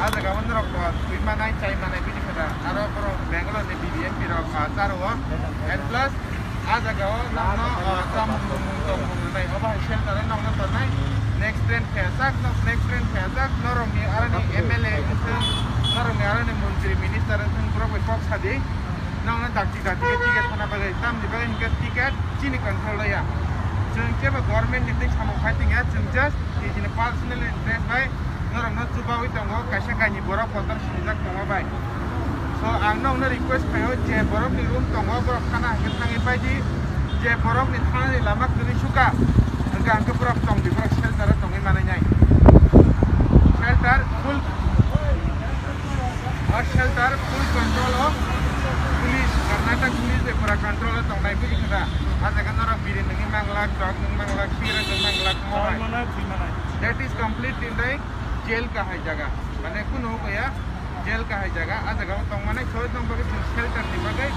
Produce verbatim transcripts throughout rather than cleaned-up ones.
Ah jaga o norok, ah, thwi manai, chai manai, bini khe da. Aro borok Bangalore ni B B M P rok, ah, charo o. And plus, ah jaga o nokno, ah, chamung nungmung tongmung rwnai. Obo hai shelter o nokno tongnai. Next train phaiya sak, nok next train phaiya sak, norok ni aro ni M L A wngthung, norok ni aro ni montri minister wngthung, borok bai kok sadi. Nokno dakti dakti khe ticket thana bagwi, tamni bagwi hinkhe ticket chini control o ya. Chwng kebo government ni twi samung khai tongya, chwng just nijini personal interest bai norokno chubaui tongo, kaisa kainwi borok kotor sinijak tongma bai. So, ang nokno request khaio, je borokni room tongo, borok thana hinkhe thangwi paidi, je borokni thanani lama kwrwi suka, hinkhe ang khe borok tongdi, borok shelter o tongwi manwi nai. Shelter full. O shelter full control o police, Karnataka police bai pura control o tongnai, buji kha da? Ah jaga norok biri nungwi manglak, drug nung manglak, cigarette nung manglak, mobile. Chai manai, thwi manai. That is completely the jail kahai jaga. Mane kuno kaya jail kahai jaga. Ah jaga o tongmani soi tong bagwi chwng shelter ni bagwi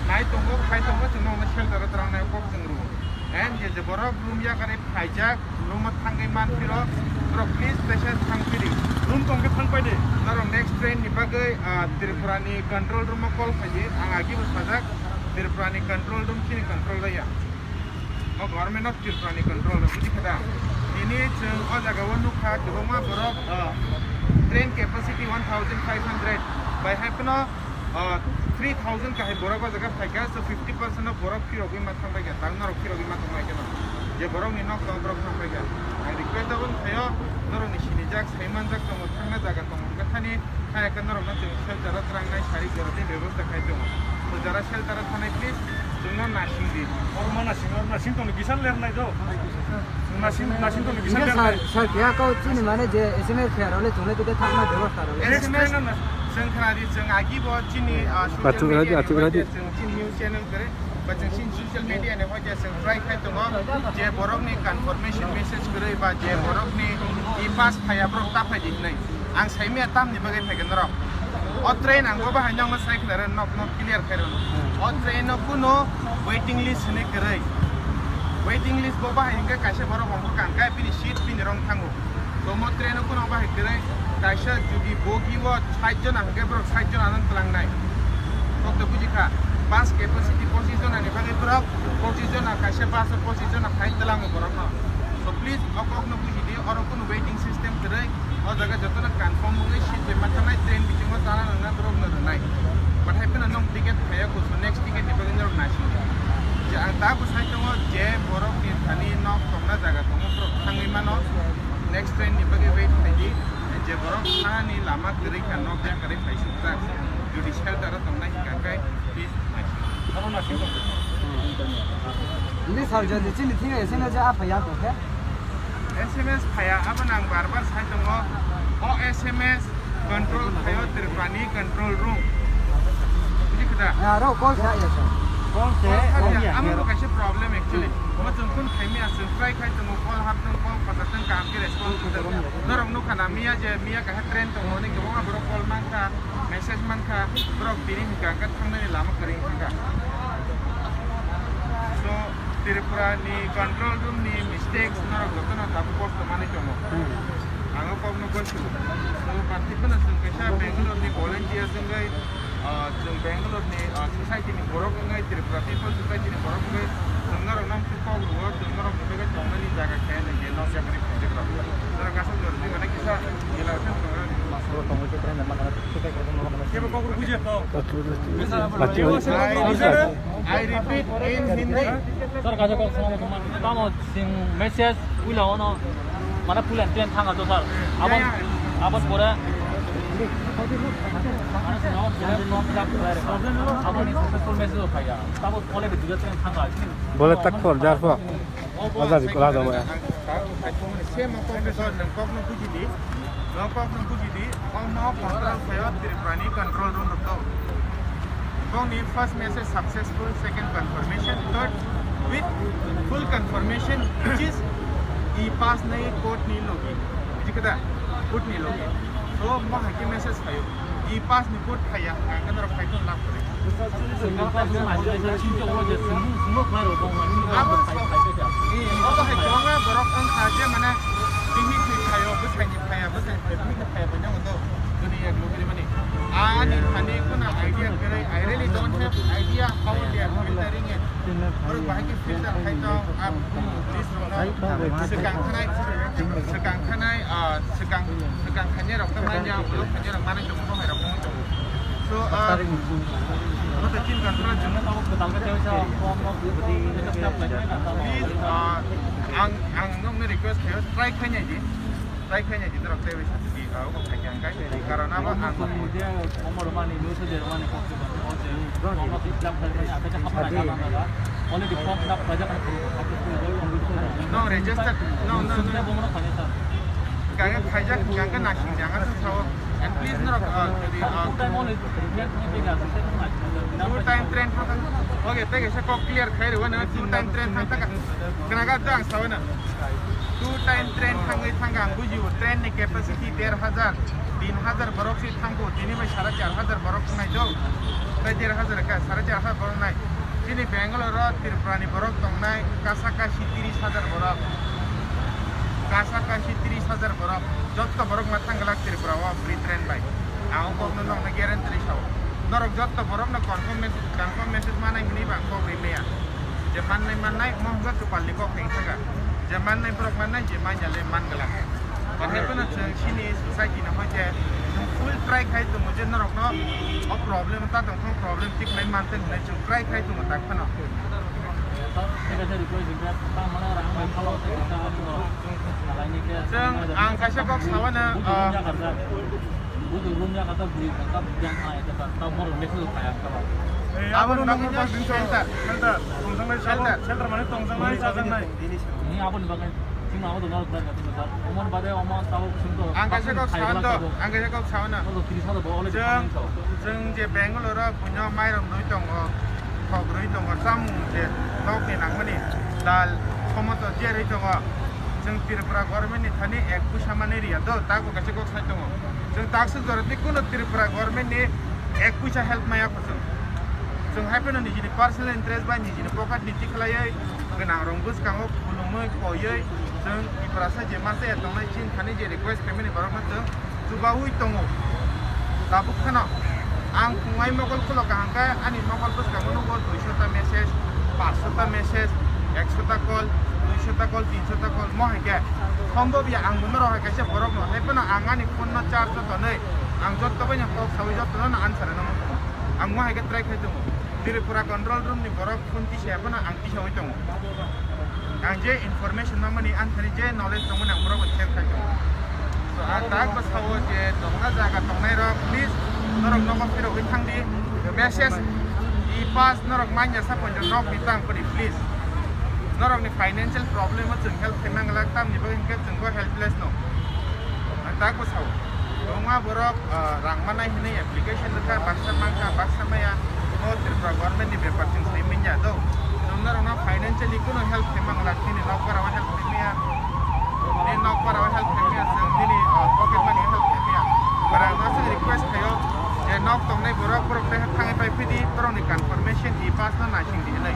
nai tongo, khai tongo, chwng nokno shelter o twrangnai kok chwng rwo. And je je borok room yakarwi phaijak, room o thangwi manphiro, borok please teisa thangphiri. Room tong khe thang pai de. Norok next train ni bagwi, ah, Tripura ni control room o call khaidi. Ang agi bo sajak, Tripura ni control room chini control o ya. O government of Tripura ni control o, buji kha da? Nini chwng o jaga o nukha kwbangma borok, ah, train capacity one thousand five hundred bai hai phano, ah, three thousand kahai borok o jaga phaikha, so fifty percent of borok phirogwi ma thangbai kha, tang norok phirogwi ma thangbai kha no. Je borok ni nok tongo borok thangbai kha. Ang request abo khaio, norok ni sinijak, saimanjak tongo, thangna jaga tongo, hwnkhe thani hai khe norok no chwng shelter o twrangnai sari jora tei bebosta khai tongo. So jara shelter o thanai please chwngno nasing di. Oro ma nasing, oro nasing tongni kisa lernai do. Nasing, nasing tongni kisa Hingke lernai. Sir, sir, keha kau chini mane je S M S khe role chungle tike thangma bebosta role. Next S M S train no na. Chwng khna di, chwng agi bo chini, ah, social Achuk media radi, ni achuk hoite radi. Chwng chini news channel kare, ba chwng chini social media ni hoite chwng try khai tongo je borok ni confirmation message kwrwi ba je borok ni e-pass phaiya borok ta phai di hinwi. Ang saimaya tamni bagwi phaikha norok. O train ang bo bahai nokno sai khna rw nok nok clear khairw. O train o kuno waiting list hinwi kwrwi. Waiting list bo bahai hwnkhe kaisa borok hongkha kangkha bini seat bini rong thango. Tomo train o kuno bahai kwrwi kaisa jodi bogi o sait jona hwnkhe borok sait jona no twlangnai. Kokto bujikha, bus capacity pochis jona ni bagwi borok pochis jona kaisa bus o pochis jona khai twlango borok no. So please o kok no bujidi, oro kuno waiting system kwrwi. O jaga jotono confirm wngwi seat bai ma thangnai, train bisingo chana nangna borokno rwnai. But hai phano nwng ticket phaiya kusu, next ticket ni bagwi norok naising. Je ang tabuk sai tongo, je borok ni thani nok tongna jaga tongo, borok thangwi mano. Next train ni bagwi wait khaidi. Je borok thani lama kwrwi kha, nok yakarwi phaisukjak. Jodi shelter o tongnai hwnkha khe, please naising. Oro naising tong. Ni sal jodi chini thing S M S a phaiya tongkhe? S M S phaiya, abono ang bar bar sai tongo. O S M S control khaio Tripurani control room. Buji kha da? Ah, aro call kha ya, sir. Call khe, call kha ya. Amo bo kaisa problem actually. Mo chwng phone khaimya, chwng try khai tongo, call hap tongo, call khata tong kaham khe response tong. Norok nukha na miya je, miya kaha train tongo, ni kwbangma borok call mankha. Message mankha, borok bini hwnkha hwnkhe thangnani lama kwrwi wngkha. So, Tripura ni control room ni mistakes norok jotono tabuk kosto manwi tongo. Hmm. Ang o kokno gosio. So, party phano chwng kaisa Bangalore ni volunteer wngwi, ah, chwng Bangalore ni, ah, society ni borok wngwi, Tripura People Society ni borok wngwi, chwng norok no kok rwo, chwng norok ni bagwi tongnani jaga khe nang khe nok yakarwi phaijak rok. Norok aswk jora twi mane kisa mila khe tongo. Kebo kok rw bujia to. I repeat in Hindi. Sir, kaisa kok sama tamo sing message pula ono mana pula ten thanga to sir. Abon, abon pore. Mana sing abon pore from the, abon ni successful message o phaiya. Tamo pole video ten thanga. Bole tak khol jar pho. Aja di kola dawa ya. Same kok ni sir, nang kok no buji di. Nang kok no buji di. Ong no control khayo Tripurani control room rok to. Kok ni first message successful, second confirmation, third with full confirmation, which is e-pass nai court ni logi. Buji kha da? Court ni logi. So mo hai khe message khayo. E-pass ni code phaiya, ang khe norok khai phano lab kwrwi. Abo, eh, obo hai kwbangma borok wngkha je mane bihik ni phaio, bwsai ni phaia, bwsai ni phaia, bihik ni phaia bai nang do. Jodi I really don't have idea how they are filtering it. Oro bahai khe filter khai tong, ang please rokno swkang khanai, swkang khanai, ah, swkang, swkang khainai rok khe manya, ulo khainai rok manwi tongo, hai rok wngwi tongo. So, ah, please, ah, ang, ang nokno request khayo, try khainai di. Try khainai di norok tei bai sati di, ah, obo khai khe ang kai. Karon abo ang no register, no, no, no. Kaya khaijak, kaya naising jang, ang sao. And please norok, ah, jodi, ah, two time train thang, okay, tei kaisa kok clear khai rw, nang two time train thang taka. Kena ga dang sao na. Two time train thangwi thangkha, ang bujio, train ni capacity der hajar, tin hajar borok si thangkho, tini bai sara char hajar borok wngnai do, tei der hajar ka sara char hajar borok wngnai. Chini Bangalore o Tripura ni borok tongnai kasa kasi tris hajar borok, kasa kasi tris hajar borok, jotto borok ma thangglak Tripura o free train bai. Ang o kokno nokno guarantee sao. Norok jotto borok no confirm mes-, confirm message manai hwnwi ba ang kok ri maya. Je mannai mannai, mo hwnkha kwpalni kok hai thangkha. Je mannai borok mannai, je manya le man glak. Bahai phano chwng chini society no hoi je chwng full try khai tongo je norokno o problem ta tong thang problem tik nai man thang hinwi chwng try khai tongo tak phano. Chwng ang kaisa kok sawana, ah, Budu room ya kata bui kata yang kaya kata tau moro message kaya kata. Abo no nang shelter. Shelter. Tongsangnai sabo, shelter. Shelter mane tongsangnai, chajaknai. Ni abo ni bagai. Sing abo dona rok kata. Omon bade omon tau sing to. Ang kaisa kok sawan to. Ang kaisa kok sawan na. Abo tris hajar bo already. Jeng, jeng je Bangalore o punyo mairum noi tongo. Kok roi tongo. Samung je nok ni nangmani. Dal, tomato je roi tongo. Jeng Tripura government ni thani ek puisa mani riya do. Tako kaisa kok sai tongo. Chwng takswk jora tei kuno Tripura government ni ek puisa help maya kho chwng. Chwng hai phano nijini personal interest bai nijini pocket ni tikhlaiwi gwnang rok bwskango khulumwi koiwi chwng Tiprasa je masa ya tongnai chini thani je request khaimani borokno chwng chubaui tongo. Tabuk phano ang phungai mokol khulo kaham khe ani mokol bwskango nugo duiso ta message, paanch sho ta message, ekso ta call, duiso ta call, tinso ta call mo hai khe. Sombhob ya ang bo norok hai kaisa borok no, hai phano ang ani phone no charge o tonwi, ang jotto bai no kok saui jotto no answer no muchungo. Ang mo hai khe try khai tongo. Tripura control room ni borok phone tisa ya phano ang tisa oi tongo. Ang je information mamani, ang thani je knowledge tongmani ang borok bai share khai tongo. So, ang tak bwsao je tongna jaga tongnai rok, please, norok nogo phirogwi thangdi. Message, e-pass norok manya sa ponjo nok ni tang pori, please. Norok ni financial problem o chwng help khe nang glak, tamni bagwi hinkhe chwng bo helpless no. Ang tak bwsao. Wngma borok, ah, rang manai hinwi application rwkha, baksa mankha, baksa maya. O Tripura government ni bepar chwng sai manya do. Chwng norokno financially kuno help khe mang glak, nini nok para o help khe maya. Nini nok para o help khe maya, chwng nini, ah, pocket money help khe maya. Bara ang aswk request khaio je nok tongnai borok, borok tei thangwi pai phidi, borokni confirmation e-pass no naising di hinwi.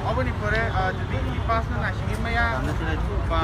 Oboni pore, ah, jodi e-pass no naisingwi maya, ba